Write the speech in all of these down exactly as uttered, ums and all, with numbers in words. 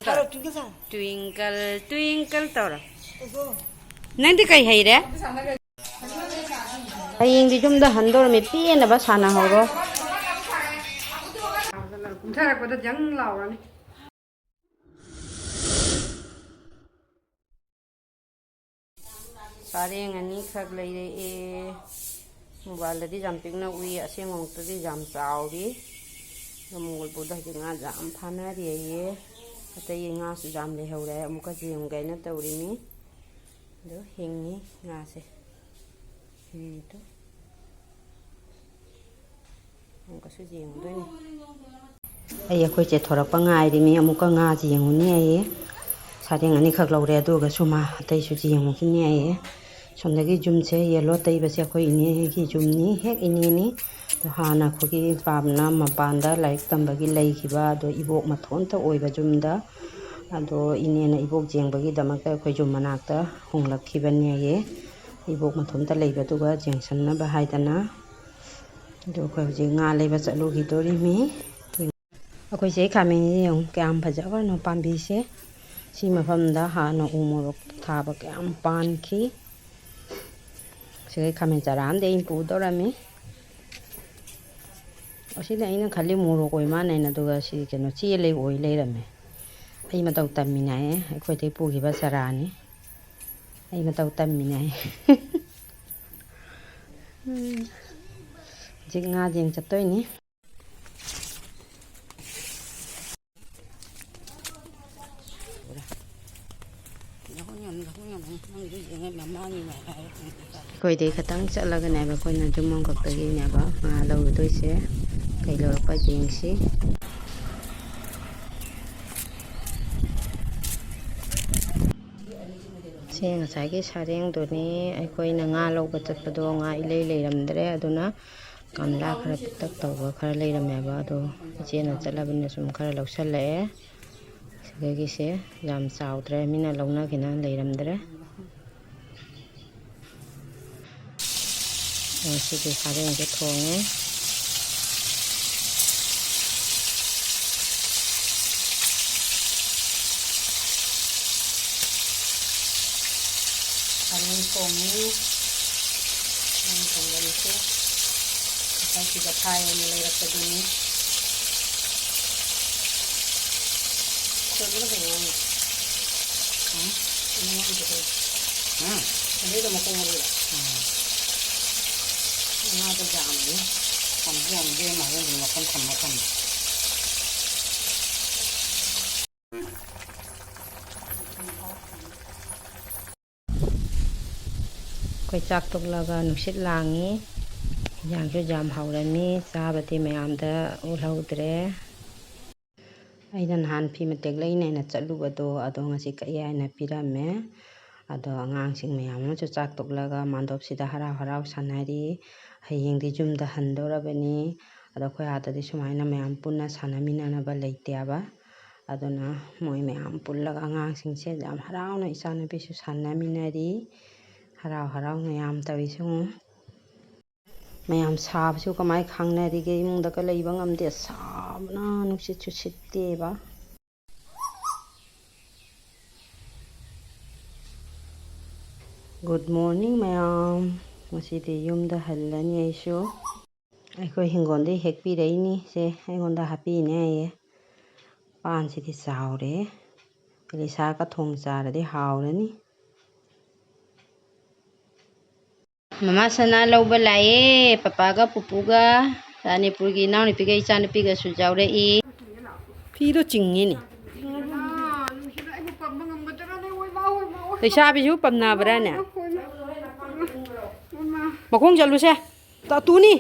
ꯁꯥꯔꯣ, ꯇ꯭ꯋꯤꯡꯀꯜ ꯁꯥꯔꯣ꯫ Twinkle, twinkle ꯇꯧꯔꯣ꯫ ꯑꯗꯣ꯫ ꯅꯪꯗꯤ ꯀꯩ ꯍꯩꯔꯦ? ꯍꯌꯦꯡꯗꯤ ꯌꯨꯝꯗ ꯍꯟꯗꯧꯔꯃꯤ, ꯄꯦꯟꯅꯕ ꯁꯥꯟꯅꯍꯧꯔꯣ꯫ ꯀꯨꯝꯊꯔꯛꯄꯗ ꯖꯪ ꯂꯥꯎꯔꯅꯤ꯫ ꯁꯥꯔꯦꯡ ꯑꯅꯤꯈꯛ ꯂꯩꯔꯛꯑꯦ꯫ ꯃꯣꯕꯥꯏꯜꯗꯗꯤ ꯌꯥꯝ ꯄꯤꯛꯅ ꯎꯏ, ꯑꯁꯦꯡꯕꯃꯛꯇꯗꯤ ꯌꯥꯝ ꯆꯥꯎꯔꯤ꯫ ꯑꯗꯣ ꯃꯣꯜꯕꯨꯗ ꯍꯧꯖꯤꯛ ꯉꯥ ꯌꯥꯝ ꯐꯥꯅꯔꯤꯌꯦ꯫ ꯑꯇꯩ ꯉꯥꯁꯨ ꯌꯥꯝ ꯂꯩꯍꯧꯔꯦ, ꯑꯃꯨꯛꯀ ꯌꯦꯡꯒꯦꯅ ꯇꯧꯔꯤꯅꯤ꯫ ꯑꯗꯣ ꯍꯤꯡꯉꯤ ꯉꯥꯁꯦ꯫ ꯍꯤꯡꯉꯤꯗꯣ꯫ ꯑꯃꯨꯛꯀꯁꯨ ꯌꯦꯡꯉꯨꯗꯣꯏꯅꯤ꯫ ꯑꯩ ꯑꯩꯈꯣꯏ ꯆꯦ ꯊꯣꯔꯛꯄ ꯉꯥꯏꯔꯤꯃꯤ꯫ ꯑꯃꯨꯛꯀ ꯉꯥꯁꯤ ꯌꯦꯡꯉꯨꯅꯤ ꯑꯩ꯫ ꯁꯥꯔꯦꯡ ꯑꯅꯤꯈꯛ ꯂꯧꯔꯦ, ꯑꯗꯨꯒꯁꯨ ꯃꯥ ꯑꯇꯩꯁꯨ ꯌꯦꯡꯉꯨꯈꯤꯅꯤ ꯑꯩ꯫ ꯁꯣꯝꯗꯒꯤ ꯌꯨꯝꯁꯦ ꯌꯦꯜꯂꯣ ꯇꯩꯕꯁꯦ ꯑꯩꯈꯣꯏ ꯏꯅꯦꯒꯤ ꯌꯨꯝꯅꯤ, ꯍꯦꯛ ꯏꯅꯦꯅꯤ꯫ ꯑꯗꯣ ꯍꯥꯟꯅ ꯑꯩꯈꯣꯏꯒꯤ ꯄꯥꯝꯅ ꯃꯄꯥꯟꯗ ꯂꯥꯏꯔꯤꯛ ꯇꯝꯕꯒꯤ ꯂꯩꯈꯤꯕ, ꯑꯗꯣ ꯏꯕꯣꯛ ꯃꯊꯣꯟꯇ ꯑꯣꯏꯕ ꯌꯨꯝꯗ꯫ ꯑꯗꯣ ꯏꯅꯦꯅ ꯏꯕꯣꯛ ꯌꯦꯡꯕꯒꯤꯗꯃꯛꯇ ꯑꯩꯈꯣꯏ ꯌꯨꯝ ꯃꯅꯥꯛꯇ ꯍꯣꯡꯂꯛꯈꯤꯕꯅꯦꯌꯦ꯫ ꯏꯕꯣꯛ ꯃꯊꯣꯟꯇ ꯂꯩꯕꯗꯨꯒ ꯌꯦꯡꯁꯟꯅꯕ ꯍꯥꯏꯗꯅ꯫ ꯑꯗꯣ ꯑꯩꯈꯣꯏ ꯍꯧꯖꯤꯛ ꯉꯥ ꯂꯩꯕ ꯆꯠꯂꯨꯈꯤꯗꯣꯔꯤꯃꯤ꯫ ꯑꯩꯈꯣꯏ ꯆꯦ ꯈꯥꯃꯦꯟꯁꯤ ꯌꯦꯡꯉꯨ ꯀꯌꯥꯝ ꯐꯖꯈ꯭ꯔꯅꯣ ꯄꯥꯝꯕꯤꯁꯦ꯫ ꯁꯤ ꯃꯐꯝꯗ ꯍꯥꯟꯅ ꯎ ꯃꯣꯔꯣꯛ ꯊꯥꯕ ꯀꯌꯥꯝ ꯄꯥꯟꯈꯤ꯫ ꯁꯤꯗꯩ ꯈꯥꯃꯦꯟ ꯆꯔꯥ ꯑꯃꯗꯤ ꯑꯩꯅ ꯄꯨꯗꯧꯔꯝꯃꯤ꯫ ꯑꯁꯤꯗꯤ ꯑꯩꯅ ꯈꯜꯂꯤ ꯃꯣꯔꯣꯛ ꯑꯣꯏ ꯃꯥꯟꯅꯩꯅ, ꯑꯗꯨꯒ ꯁꯤ ꯀꯩꯅꯣ ꯆꯦ ꯂꯩ ꯑꯣꯏ ꯂꯩꯔꯝꯃꯦ꯫ ꯑꯩ ꯃꯇꯧ ꯇꯝꯃꯤꯅꯦ, ꯑꯩꯈꯣꯏꯗꯩ ꯄꯨꯈꯤꯕ ꯆꯔꯥꯅꯤ꯫ ꯑꯩ ꯃꯇꯧ ꯇꯝꯃꯤꯅꯦ꯫ ꯎꯝ꯫ ꯍꯧꯖꯤꯛ ꯉꯥ ꯌꯦꯡ ꯆꯠꯇꯣꯏꯅꯤ꯫ ꯑꯩꯈꯣꯏꯗꯩ ꯈꯤꯇꯪ ꯆꯠꯂꯒꯅꯦꯕ ꯑꯩꯈꯣꯏꯅ ꯌꯨꯝ ꯑꯃꯈꯛꯇꯒꯤꯅꯦꯕ ꯉꯥ ꯂꯧꯔꯨꯗꯣꯏꯁꯦ꯫ ꯀꯩ ꯂꯧꯔꯛꯄ ꯌꯦꯡꯁꯤ꯫ ꯁꯤ ꯉꯁꯥꯏꯒꯤ ꯁꯥꯔꯦꯡꯗꯨꯅꯤ꯫ ꯑꯩꯈꯣꯏꯅ ꯉꯥ ꯂꯧꯕ ꯆꯠꯄꯗꯣ ꯉꯥ ꯏꯂꯩ ꯂꯩꯔꯝꯗ꯭ꯔꯦ, ꯑꯗꯨꯅ ꯒꯝꯂꯥ ꯈꯔ ꯄꯤꯛꯇꯛ ꯇꯧꯕ ꯈꯔ ꯂꯩꯔꯝꯃꯦꯕ, ꯑꯗꯣ ꯏꯆꯦꯅ ꯆꯠꯂꯕꯅꯤꯅ ꯁꯨꯝ ꯈꯔ ꯂꯧꯁꯜꯂꯛꯑꯦ꯫ ꯁꯤꯗꯒꯤꯁꯦ ꯌꯥꯝ ꯆꯥꯎꯗ꯭ꯔꯦ, ꯃꯤꯅ ꯂꯧꯅꯈꯤꯅ ꯂꯩꯔꯝꯗ꯭ꯔꯦ꯫ ꯉꯁꯤꯗꯤ ꯁꯥꯔꯦꯡꯁꯦ ꯊꯣꯡꯉꯦ꯫ ꯊꯣꯡꯉꯤ꯫ ꯅꯪ ꯊꯣꯡꯕꯅꯤꯁꯦ꯫ ꯉꯁꯥꯏ ꯁꯤꯗ ꯐꯥꯏ ꯑꯣꯏꯅ ꯂꯩꯔꯛꯄꯗꯨꯅꯤ꯫ ꯁꯣꯏꯕꯅ ꯀꯩꯅꯣ ꯉꯥꯡꯉꯤ꯫ ꯎꯝ? ꯑꯩꯅ ꯉꯥꯡꯉꯤꯁꯦ ꯀꯩꯅꯣ? ꯎꯝ? ꯑꯗꯩꯗ ꯃꯀꯣꯛ ꯃꯔꯨꯗ꯫ ꯎꯝ꯫ ꯉꯥꯗꯣ ꯌꯥꯝꯃꯤ꯫ ꯌꯥꯝꯁꯨ ꯌꯥꯝꯗꯦ, ꯃꯥꯏꯅ ꯑꯗꯨꯝ ꯃꯈꯜ ꯊꯝꯃ ꯊꯝꯃꯦ꯫ ꯑꯩꯈꯣꯏ ꯆꯥꯛ ꯇꯣꯛꯂꯒ ꯅꯨꯡꯁꯤꯠ ꯂꯥꯡꯉꯤ꯫ ꯏꯟꯖꯥꯡꯁꯨ ꯌꯥꯝ ꯍꯥꯎꯔꯝꯃꯤ꯫ ꯆꯥꯕꯗꯤ ꯃꯌꯥꯝꯗ ꯎꯠꯍꯧꯗ꯭ꯔꯦ꯫ ꯑꯩꯅ ꯅꯍꯥꯟ ꯐꯤ ꯃꯇꯦꯛ ꯂꯩꯅꯦꯅ ꯆꯠꯂꯨꯕꯗꯣ, ꯑꯗꯣ ꯉꯁꯤ ꯀꯛꯑꯦ ꯍꯥꯏꯅ ꯄꯤꯔꯝꯃꯦ꯫ ꯑꯗꯣ ꯑꯉꯥꯡꯁꯤꯡ ꯃꯌꯥꯝ ꯑꯃꯁꯨ ꯆꯥꯛ ꯇꯣꯛꯂꯒ ꯃꯥꯟꯗꯣꯞꯁꯤꯗ ꯍꯔꯥꯎ ꯍꯔꯥꯎ ꯁꯥꯟꯅꯔꯤ꯫ ꯍꯌꯦꯡꯗꯤ ꯌꯨꯝꯗ ꯍꯟꯗꯧꯔꯕꯅꯤ꯫ ꯑꯗꯣ ꯑꯩꯈꯣꯏ ꯑꯥꯗꯗꯤ ꯁꯨꯃꯥꯏꯅ ꯃꯌꯥꯝ ꯄꯨꯟꯅ ꯁꯥꯟꯅꯃꯤꯟꯅꯅꯕ ꯂꯩꯇꯦꯕ꯫ ꯑꯗꯨꯅ ꯃꯣꯏ ꯃꯌꯥꯝ ꯄꯨꯜꯂꯒ ꯑꯉꯥꯡꯁꯤꯡꯁꯦ ꯌꯥꯝ ꯍꯔꯥꯎꯅ ꯏꯆꯥꯅꯨꯄꯤꯁꯨ ꯁꯥꯟꯅꯃꯤꯟꯅꯔꯤ꯫ ꯍꯔꯥꯎ ꯍꯔꯥꯎ ꯃꯌꯥꯝ ꯇꯧꯔꯤꯁꯤ ꯌꯦꯡꯉꯨ꯫ ꯃꯌꯥꯝ ꯁꯥꯕꯁꯤꯕꯨ ꯀꯃꯥꯏ ꯈꯥꯡꯅꯔꯤꯒꯦ? ꯏꯃꯨꯡꯗꯒ ꯂꯩꯕ ꯉꯝꯗꯦ꯫ ꯁꯥꯕꯅ ꯅꯨꯡꯁꯤꯠꯁꯨ ꯁꯤꯠꯇꯦꯕ꯫ Good morning ꯃꯌꯥꯝ꯫ ꯉꯁꯤꯗꯤ ꯌꯨꯝꯗ ꯍꯜꯂꯅꯤ ꯑꯩꯁꯨ꯫ ꯑꯩꯈꯣꯏ ꯍꯤꯡꯒꯣꯜꯗꯩ ꯍꯦꯛꯄꯤꯔꯛꯏꯅꯤ꯫ ꯁꯦ, ꯑꯩꯉꯣꯟꯗ ꯍꯥꯞꯄꯤꯅꯦ ꯍꯥꯏꯌꯦ꯫ ꯄꯥꯟꯁꯤꯗꯤ ꯆꯥꯎꯔꯦ꯫ ꯏꯂꯤꯁꯥꯒ ꯊꯣꯡ ꯆꯥꯔꯗꯤ ꯍꯥꯎꯔꯅꯤ꯫ ꯃꯃꯥ ꯁꯅꯥ ꯂꯧꯕ ꯂꯥꯛꯑꯦ꯫ ꯄꯄꯥꯒ ꯄꯨꯄꯨꯒ, ꯔꯥꯅꯤꯄꯨꯔꯒꯤ ꯏꯅꯥꯎꯅꯨꯄꯤꯒ ꯏꯆꯥꯅꯨꯄꯤꯒꯁꯨ ꯌꯥꯎꯔꯛꯏ꯫ ꯐꯤꯗꯣ ꯆꯤꯡꯉꯤꯅꯦ꯫ ꯂꯩꯁꯥꯕꯤꯁꯨ ꯄꯝꯅꯕ꯭ꯔꯥꯅꯦ? ꯃꯈꯣꯡ ꯆꯠꯂꯨꯁꯦ꯫ ꯇꯥꯇꯨꯅꯤ꯫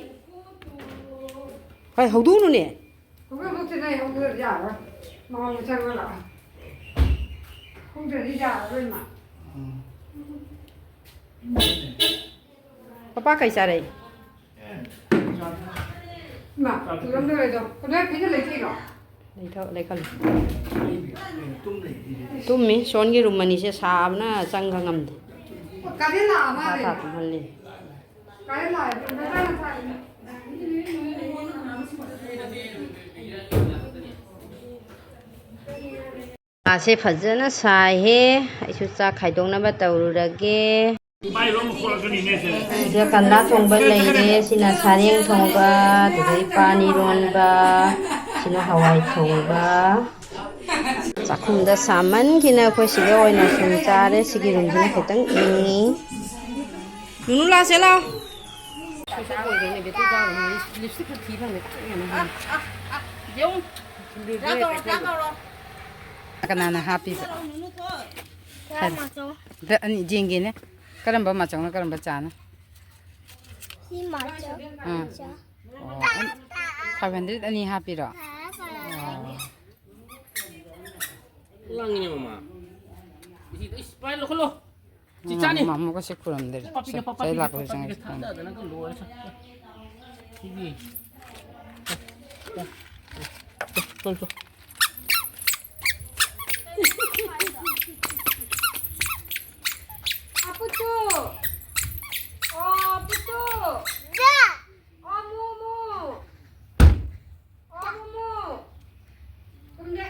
ꯍꯣꯏ, ꯍꯧꯗꯣꯛꯎꯅꯨꯅꯦ꯫ ꯍꯧꯒꯠꯂꯛꯇꯦ, ꯅꯪ ꯍꯧꯒꯠꯂꯗꯤ ꯌꯥꯔꯔꯣꯏ꯫ ꯃꯃꯥꯡꯗ ꯆꯪꯉ ꯂꯥꯛꯑꯣ꯫ ꯍꯧꯗ꯭ꯔꯗꯤ ꯌꯥꯔꯔꯣꯏ, ꯃꯥ꯫ ꯄꯄꯥ ꯀꯩ ꯆꯥꯔꯛꯏ? ꯏꯃꯥ, ꯇꯨꯔꯝꯗꯣꯔꯦꯗꯣ꯫ ꯀꯗꯥꯏ ꯐꯤꯗ ꯂꯩꯊꯣꯛꯏꯔꯣ? ꯂꯩꯊꯣꯛ-, ꯂꯩꯈꯠꯂꯨ꯫ ꯇꯨꯝꯃꯤ꯫ ꯁꯣꯟꯒꯤ ꯔꯨꯝ ꯑꯅꯤꯁꯦ ꯁꯥꯕꯅ ꯆꯪꯕ ꯉꯝꯗꯦ꯫ ꯀꯥꯗꯦꯟ ꯂꯥꯛꯑ ꯃꯥꯜꯂꯦ꯫ ꯃꯈꯥ ꯇꯨꯝꯍꯜꯂꯤ꯫ ꯉꯥꯁꯦ ꯐꯖꯅ ꯁꯥꯏꯍꯦ꯫ ꯑꯩꯁꯨ ꯆꯥꯛ ꯈꯥꯏꯗꯣꯛꯅꯕ ꯇꯧꯔꯨꯔꯒꯦ꯫ ꯁꯤꯗ ꯀꯟꯗꯥ ꯊꯣꯡꯕ ꯂꯩꯔꯦ, ꯁꯤꯅ ꯁꯥꯔꯦꯡ ꯊꯣꯡꯕ, ꯑꯗꯨꯗꯩ ꯄꯥꯟ ꯏꯔꯣꯟꯕ, ꯁꯤꯅ ꯍꯋꯥꯏ ꯊꯣꯡꯕ꯫ ꯆꯥꯛꯈꯨꯝꯗ ꯁꯥꯃꯟꯈꯤꯅ ꯑꯩꯈꯣꯏ ꯁꯤꯗ ꯑꯣꯏꯅ ꯁꯨꯝ ꯆꯥꯔꯦ꯫ ꯁꯤꯒꯤ ꯔꯨꯝꯁꯤꯅ ꯈꯤꯇꯪ ꯏꯪꯉꯤ꯫ ꯅꯨꯅꯨ ꯂꯥꯛꯁꯦ ꯂꯥꯛꯑꯣ꯫ ꯀꯅꯥꯅ ꯍꯥꯞꯄꯤꯕ? ꯍꯥꯏꯔꯣ꯫ ꯑꯗ ꯑꯅꯤ ꯌꯦꯡꯒꯦꯅꯦ꯫ ꯀꯔꯝꯕ ꯃꯆꯧꯅ ꯀꯔꯝꯕ ꯆꯥꯅ? ꯁꯤ ꯃꯆꯧ꯫ ꯑꯥ꯫ ꯆꯥ꯫ ꯑꯣ, ꯑꯅꯤ, five hundred ꯑꯅꯤ ꯍꯥꯞꯄꯤꯔꯣ? ꯑꯥ, ꯑꯣ꯫ ꯂꯥꯡꯉꯤꯅꯦ ꯃꯃꯥ꯫ ꯏꯁ, ꯏꯁ, ꯄꯥꯏ ꯂꯧꯈꯠꯂꯣ꯫ ꯆꯤꯆꯥꯅꯤ꯫ ꯃꯥ-, ꯃꯥꯃꯣꯒꯁꯦ ꯈꯨꯔꯝꯗ꯭ꯔꯦ꯫ ꯄꯥꯄꯤꯒ ꯁꯦ, ꯄꯥꯄꯥ ꯆꯩ ꯄꯤꯒ ꯂꯥꯛꯄꯁꯦ ꯄꯥꯄꯥ ꯆꯪꯉꯦ ꯄꯤꯒ ꯁꯤ ꯈꯪꯗꯦ꯫ ꯊꯥꯗꯗꯅ ꯂꯣꯏꯔꯦ ꯁꯦ꯫ ꯁꯤꯒꯤ꯫ ꯆꯣ, ꯆꯣ, ꯆꯣ꯫ ꯑꯄꯨꯠꯇꯨ꯫ ꯑꯣ, ꯑꯄꯨꯠꯇꯨ꯫ ꯌꯥ꯫ ꯑꯣ, ꯃꯣꯃꯣ꯫ ꯑꯣ, ꯃꯣꯃꯣ꯫ ꯀꯨꯝꯗꯦ꯫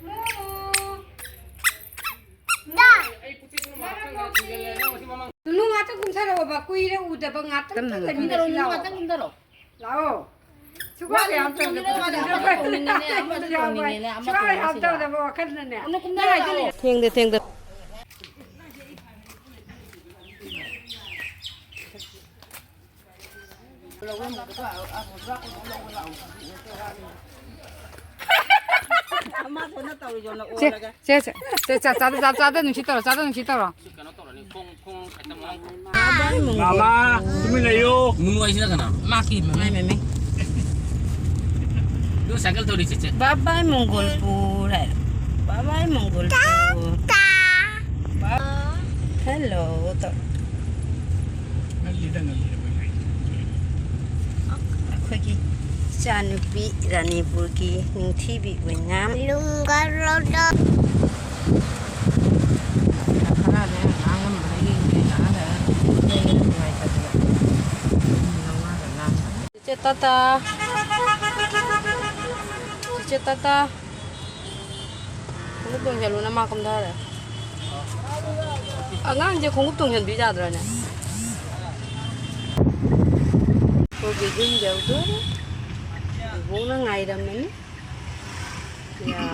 ꯃꯣꯃꯣ꯫ ꯅꯨꯅꯨ ꯉꯥꯛꯇꯪ ꯀꯨꯝꯊꯔꯛꯑꯣꯕ, ꯀꯨꯏꯔꯦ ꯎꯗꯕ, ꯉꯥꯛꯇꯪ ꯀꯟꯅ ꯀꯨꯝꯊꯔꯛꯑꯣ, ꯂꯥꯛꯑꯣ꯫ ꯅꯨꯅꯨ ꯉꯥꯛꯇꯪ ꯀꯨꯝꯊꯔꯛꯑꯣ꯫ ꯂꯥꯛꯑꯣ꯫ ꯁꯨꯛꯌꯥ ꯌꯥꯝ ꯇꯧꯗꯕ꯫ ꯑꯃꯁꯨ ꯇꯧꯅꯤꯡꯉꯦꯅꯦ, ꯑꯃꯁꯨ ꯇꯧꯅꯤꯡꯉꯦꯅꯦ, ꯑꯃꯁꯨ ꯁꯨꯛꯌꯥ ꯌꯥꯝ ꯇꯧꯅꯤꯡꯉꯦꯅꯦ꯫ ꯇꯧꯗꯕ ꯋꯥꯈꯜꯗꯅꯦ꯫ ꯅꯨꯅꯨ ꯀꯨꯝꯊꯔꯛꯑꯣ꯫ ꯊꯦꯡꯗꯦ, ꯊꯦꯡꯗꯦ꯫ ꯁꯦ, ꯁꯦ, ꯁꯦ, ꯁꯦ, ꯆꯥ-, ꯆꯥꯗ, ꯆꯥ-, ꯆꯥꯗ ꯅꯨꯡꯁꯤ ꯇꯧꯔꯣ, ꯆꯥꯗ ꯅꯨꯡꯁꯤ ꯇꯧꯔꯣ꯫ ꯃꯥꯃꯥ, ꯇꯨꯃꯤꯟ ꯂꯩꯌꯨ꯫ ꯅꯨꯡꯉꯥꯏꯁꯤꯅ ꯀꯅꯥ? ꯃꯥꯀꯤ ꯃꯃꯥꯏ ꯃꯃꯤꯡ꯫ ꯑꯗꯨ ꯁꯥꯏꯀꯜ ꯊꯧꯔꯤ ꯆꯦꯆꯦ꯫ ꯕꯥꯏ ꯕꯥꯏ ꯃꯪꯒꯣꯜꯄꯨꯔ ꯍꯥꯏꯔꯣ꯫ ꯕꯥꯏ ꯕꯥꯏ ꯃꯪꯒꯣꯜꯄꯨꯔ꯫ ꯇꯥꯇꯥ꯫ ꯕꯥꯏ-, ꯍꯦꯜꯂꯣ ꯇꯧ꯫ ꯉꯜꯂꯤꯗ, ꯉꯜꯂꯤꯗ, ꯃꯣꯏ ꯍꯥꯏꯁꯦ꯫ ꯑꯩꯈꯣꯏꯒꯤ ꯏꯆꯥꯅꯨꯄꯤ ꯔꯥꯅꯤꯄꯨꯔꯒꯤ ꯅꯤꯡꯊꯤꯕꯤ ꯑꯣꯏꯅ ꯂꯨꯡꯒꯥꯔꯣꯗ꯫ ꯈꯔꯅꯦ ꯉꯥꯡꯉꯝꯕꯗꯒꯤ ꯉꯥꯡꯉꯒ ꯅꯨꯡꯉꯥꯏꯇꯗꯅ ꯅꯨꯡꯉꯥꯏꯔ ꯉꯥꯡꯕꯅꯤ꯫ ꯆꯤꯆꯦ ꯇꯥꯇꯥ꯫ ꯆꯤꯆꯦ ꯇꯥꯇꯥ꯫ ꯈꯣꯡꯎꯞ ꯂꯣꯏꯁꯜꯂꯨ, ꯅꯃꯥ ꯀꯨꯝꯊꯔꯦ꯫ ꯑꯉꯥꯡꯁꯦ ꯈꯣꯡꯎꯞ ꯇꯣꯡꯁꯤꯟꯕꯤ ꯌꯥꯗ꯭ꯔꯥꯅꯦ? ꯑꯩꯈꯣꯏꯒꯤ ꯌꯨꯝ ꯌꯧꯗꯣꯔꯦ꯫ ꯏꯕꯣꯛꯅ ꯉꯥꯏꯔꯝꯃꯅꯤ꯫ ꯌꯥ,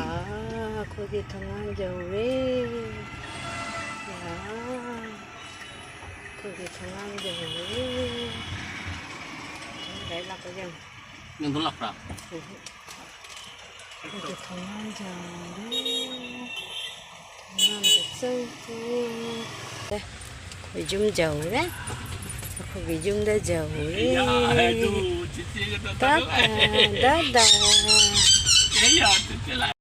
ꯑꯩꯈꯣꯏꯒꯤ ꯊꯣꯡꯒꯥꯟ ꯌꯧꯔꯦ꯫ ꯌꯥ, ꯑꯩꯈꯣꯏꯒꯤ ꯊꯣꯡꯒꯥꯟ ꯌꯧꯔꯦ꯫ ꯒꯥꯔꯤ ꯂꯥꯛꯄ ꯌꯦꯡꯉꯨ꯫ ꯅꯪꯗꯣ ꯂꯥꯛꯄ꯭ꯔꯥ? ꯎꯝ꯫ ꯑꯩꯈꯣꯏꯒꯤ ꯊꯣꯡꯒꯥꯟ ꯌꯧꯔꯦ꯫ ꯊꯣꯡꯒꯥꯟꯗ ꯆꯪꯉꯦ꯫ ꯑꯦ, ꯑꯩꯈꯣꯏ ꯌꯨꯝ ꯌꯧꯔꯦ꯫ ꯑꯩꯈꯣꯏꯒꯤ ꯌꯨꯝꯗ ꯌꯧꯔꯦ꯫ ꯌꯥ, ꯑꯗꯨ ꯆꯤꯆꯦꯒ ꯇꯥꯇꯥ, ꯇꯥꯇꯥꯒ꯫ ꯗꯥꯗꯥ꯫ ꯑꯦ, ꯌꯥ, ꯆꯤꯆꯦ ꯂꯥꯛꯑꯦ꯫